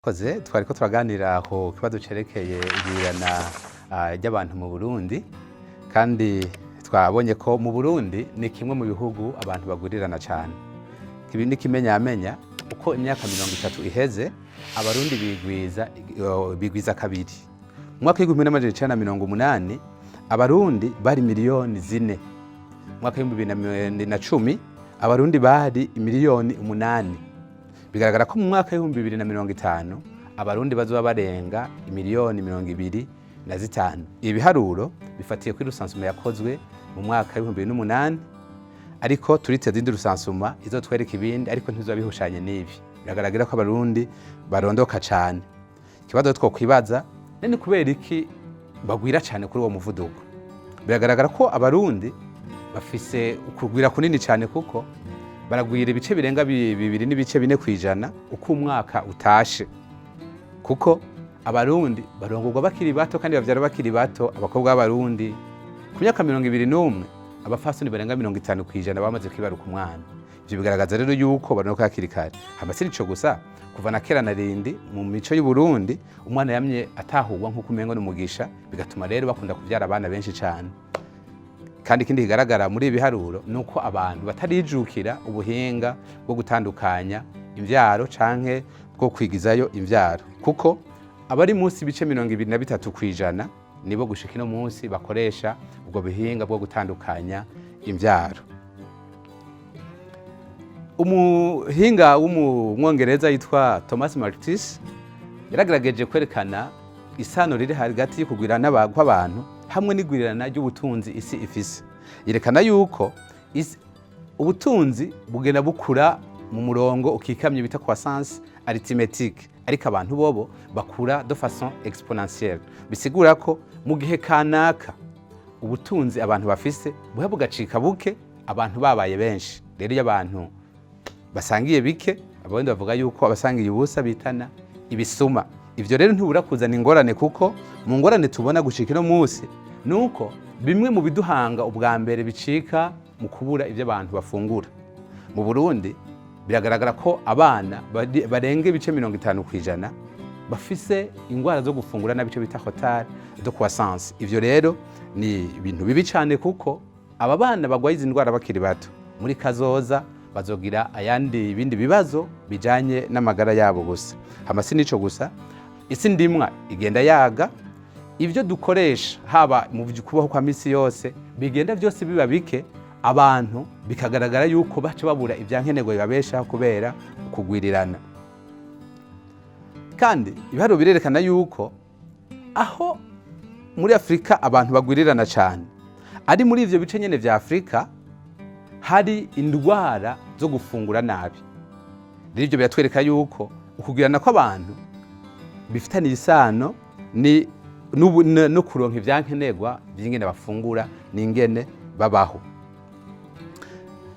Koze twariko turaganira ku kibazo cerekeye igwirirana ry'abantu mu Burundi, kandi twabonye ko mu Burundi ni kimwe mu bihugu abantu bagwirirana cane. Ibi ni ikimenyamenya uko imyaka 30 iheze Abarundi bigwiza kabiri. Mu mwaka w'1980 Abarundi bari miliyoni 4. Mu mwaka w'2010 Abarundi bari miliyoni 8. Bigaragara ko mu mwaka w'2050 Abarundi bazoba barenga imiliyoni 25. Ibi biharuro bifatiye kuri recensement yakozwe mu mwaka w'2008, ariko turiteze indi recensement izotwereka ibindi, ariko ntibizoba bihushanye n'ibi. Biragaragara ko Abarundi barondoka cane. Ikibazo twokwibaza ni kubera iki bagwira cane kuri uwo muvuduko? Biragaragara ko Abarundi bafise ukugwira kunini cane, kuko baragwira ibice birenga 2.4% uko umwaka utashe, kuko Abarundi barongorwa bakiri bato kandi bavyara bakiri bato. Abakobwa b'Abarundi ku myaka 21, abafasoni barenga 50% bamaze kwibaruka umwana. Ivyo bigaragaza rero yuko barondoka hakiri kare. Hama si ico gusa, kuva na kera na rindi mu mico y'Uburundi umwana yamye atahurwa nk'uko umengo n'umugisha, bigatuma rero bakunda kuvyara abana benshi cane. Kandi ikindi kigaragara muri ibi biharuro ni uko abantu batarijukira ubuhinga bwo gutandukanya imvyaro canke bwo kwigizayo imvyaro, kuko abari munsi ibice 23% nibo gushika ino munsi bakoresha ubwo buhinga bwo gutandukanya imvyaro. Umuhinga w'Umwongereza yitwa Thomas Malthus yaragerageje kwerekana isano riri hagati y'ukugwirana kw'abantu hamwe n'igwirirana ry'ubutunzi isi ifise. Yerekana yuko ubutunzi bugenda bukura mu murongo ukikamye bita croissance arithmétique, ariko abantu bobo bakura de façon exponentielle. Bisigura ko mu gihe kanaka ubutunzi abantu bafise buhe bugacika buke abantu babaye benshi. Rero iyo abantu basangiye bike, abandi bavuga yuko abasangiye ubusa bitana ibisuma. Ivyo rero ntibura kuzana ingorane, kuko mu ngorane tubona gushika ino munsi nuko bimwe mu biduhanga ubwa mbere bicika mu kubura ivyo abantu bafungura. Mu Burundi biragaragara ko abana barenga ibice 50% bafise ingwara zo gufungura nabi, ico bita retard de croissance. Ivyo rero ni ibintu bibi cane, kuko aba bana bagwaye izi ndwara bakiri bato muri kazoza bazogira ayandi ibindi bibazo bijanye n'amagara yabo gusa. Hama si nico gusa, isi ndimwa igenda yaga, ivyo dukoresha haba mu kubaho kwa misi yose bigenda byose biba bike. Abantu bikagaragara yuko baca babura ivyankenerwa bibabeshaho kubera ukugwirirana. Kandi ibiharuro birerekana yuko aho muri Afurika abantu bagwirirana cyane, ari muri ivyo bice nyene vya Afurika hari indwara zo gufungura nabi. Rero ivyo biratwereka yuko ukugwirana kw'abantu bifitaniye isano ni no kuronka ivyankenerwa vy'ingene bafungura n'ingene babaho.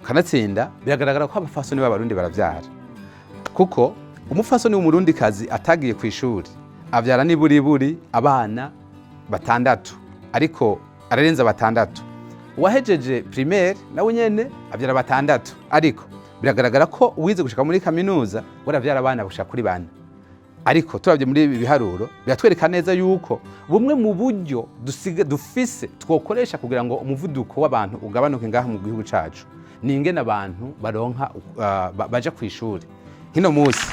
Kanatsinda biragaragara ko abafasoni b'Abarundi baravyara, kuko umufasoni w'Umurundikazi atagiye ku ishuri avyara niburiburi abana batandatu, ariko ararenza batandatu. Uwahejeje primaire nawe nyene avyara batandatu, ariko biragaragara ko uwize gushika muri kaminuza we aravyara abana gushika kuri bane. Ariko turavye muri ibi biharuro biratwereka neza yuko bumwe mu buryo dufise twokoresha kugira ngo umuvuduko w'abantu ugabanuke ngaha mu gihugu cacu ni ingene abantu baronka baja ku ishuri. Nkino musi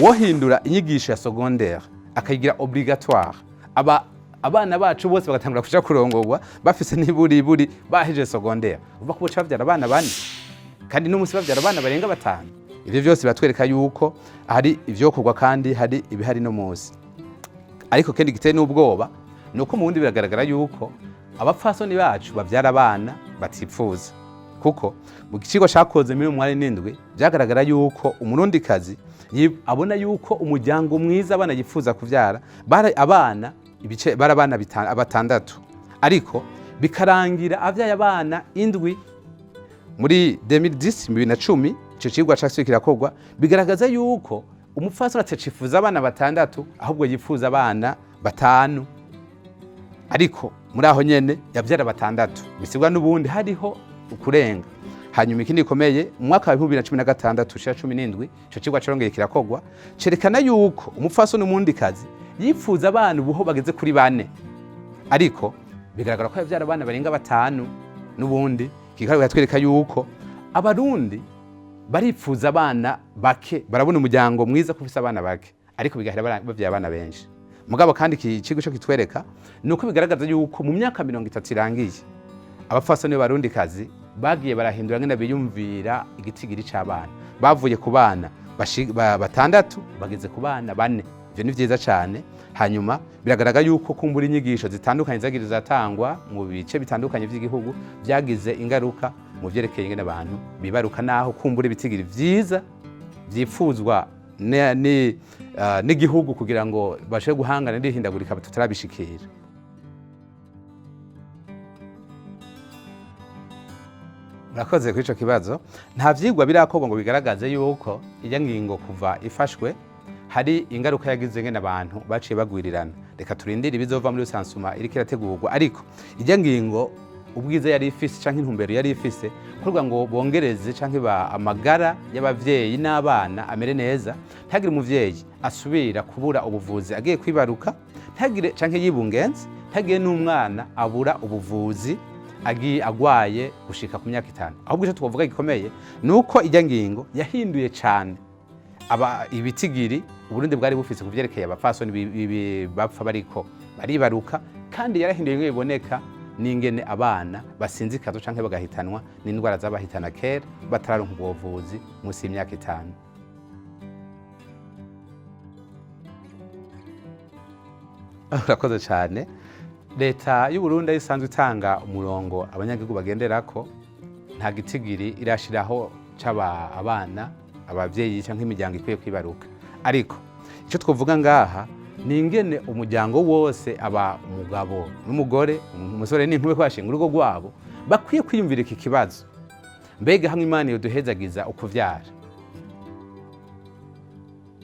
uwohindura inyigisho ya secondaire akayigira obligatoire, aba abana bacu bose bagatangura kuja kurongorwa bafise niburiburi bahejeje secondaire, uva ko boca bavyara abana bane, kandi n'umunsi bavyara abana barenga batanu. Ivyo vyose biratwereka yuko hari ivyokorwa kandi hari ibihari no munsi. Ariko kendi giteye n'ubwoba ni uko mu bundi biragaragara yuko abapfasoni bacu bavyara abana batipfuza, kuko mu kigo cakoze muri 87 vyagaragara yuko Umurundikazi abona yuko umuryango mwiza abana yifuza kuvyara bari abana ibice bari abana batandatu, ariko bikarangira avyaye abana indwi. Muri 2010, 2010, ico cigwa casubiye kirakorwa, bigaragaza yuko umupfasoni atacifuza abana batandatu, ahubwo yifuza abana batanu, ariko muri aho nyene yavyara batandatu. Bisigwa n'ubundi hariho ukurenga. Hanyuma ikindi gikomeye, mu mwaka wa 2016 ushira 17, ico cigwa corongeye kirakogwa, cerekana yuko umupfasoni w'umurundikazi yipfuza abana ubuho bageze kuri 4, ariko bigaragara ko yavyara abana barenga 5. N'ubundi kikaba kiratwereka yuko Abarundi baripfuza abana bake, barabona umuryango mwiza ko ufise abana bake, ariko bigahera bavyara abana benshi. Mugabo kandi iki kigo cyo kitwereka ni uko bigaragaza yuko mu myaka 30 irangiye, abapfasoni b'Abarundikazi bagiye barahindura ngene biyumvira igitigiri c'abana. Bavuye ku bana 6 bageze ku bana 4. Ivyo ni vyiza cane. Hanyuma biragaragara yuko kumbura inyigisho zitandukanye zagiye ziratangwa mu bice bitandukanye vy'igihugu vyagize ingaruka mu vyerekeye ingene abantu bibaruka, naho kumbura ibitigiri vyiza vyipfuzwa n'igihugu kugira ngo bashe guhangana n'ihindagurika tutarabishikira. Murakoze kuri ico kibazo. Nta vyigwa birakorwa ngo bigaragaze yuko iya ngingo kuva ifashwe hari ingaruka yagize ngene abantu baciye bagwirirana. Reka turindire ibizova muri recensement iriko irategurwa, ariko ijya ngingo ubwiza yari ifise canke intumbero yari ifise kuvuga ngo bongereze canke ba amagara y'abavyeyi n'abana amere neza, ntagire umuvyeyi asubira kubura ubuvuzi agiye kwibaruka, ntagire canke yibungenze, ntagire n'umwana abura ubuvuzi agiye agwaye gushika ku myaka 5. Ahubwo ico twovuga gikomeye ni uko ijya ngingo yahinduye cane aba ibitigiri Uburundi bwari bufise ku vyerekeye abapfasoni bapfa bariko baribaruka, kandi yarahinduye bimwe biboneka n'ingene abana basinzikazwa canke bagahitanwa n'indwara zabahitana kera batararonka ubuvuzi munsi y'imyaka 5. Urakoze cane. Leta y'u Burundi isanzwe itanga umurongo abanyagihugu bagenderako, nta gitigiri irashiraho c'aba abana, abavyeyi canke imiryango ikwiye kwibaruka. Ariko ico twovuga ngaha ni ingene umuryango wose, aba umugabo n'umugore, umusore n'inkumi, ko bashinga urugo rwabo, bakwiye kwiyumvira iki kibazo: mbega hamwe Imana yoduhezagiza ukuvyara,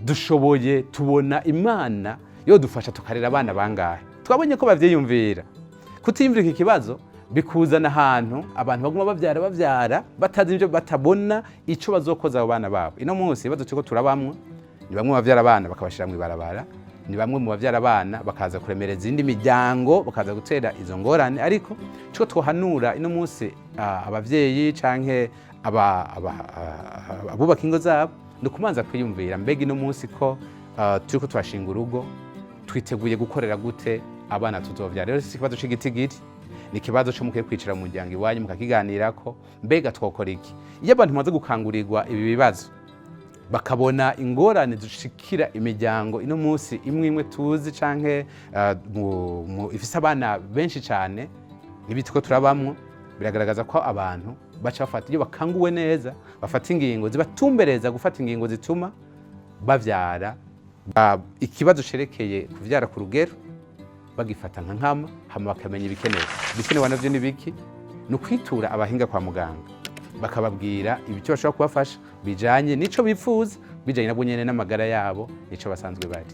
dushoboye, tubona Imana yodufasha tukarera abana bangahe? Twabonye ko bavyiyumvira. Kutiyumvira iki kibazo bikuzana ahantu abantu baguma bavyara bavyara batazi ivyo, batabona ico bazokoza abo bana babo. Ino munsi ibibazo turiko turabamwo ni bamwe bavyara abana bakabashira mw'ibarabara, ni bamwe mu bavyara abana bakaza kuremereza izindi miryango, bakaza gutera izo ngorane. Ariko ico twohanura ino munsi abavyeyi canke abubaka ingo zabo ni ukubanza kwiyumvira: mbega ino munsi ko turiko turashinga urugo, twiteguye gukorera gute abana tuzovyara? Rero si ikibazo c'igitigiri, ni ikibazo co mukwiye kwicara mu muryango iwanyu mukakiganirako: mbega twokora iki? Iyo abantu bamaze gukangurirwa ibi bibazo, bakabona ingorane zishikira imiryango ino munsi imwe imwe tuzi canke ifise abana benshi cane n'ibiti ko turabamwo, biragaragaza ko abantu baca bafata, iyo bakanguwe neza, bafata ingingo zibatumbereza gufata ingingo zituma bavyara ikibazo cerekeye kuvyara ku rugero bagifata nka nkama, hama bakamenya ibikenewe. Ibikenewe navyo ni biki? Ni ukwitura abahinga kwa muganga, bakababwira ibyo bashobora kubafasha bijanye n'ico bifuza, bijanye nabwo nyene n'amagara yabo n'ico basanzwe bari.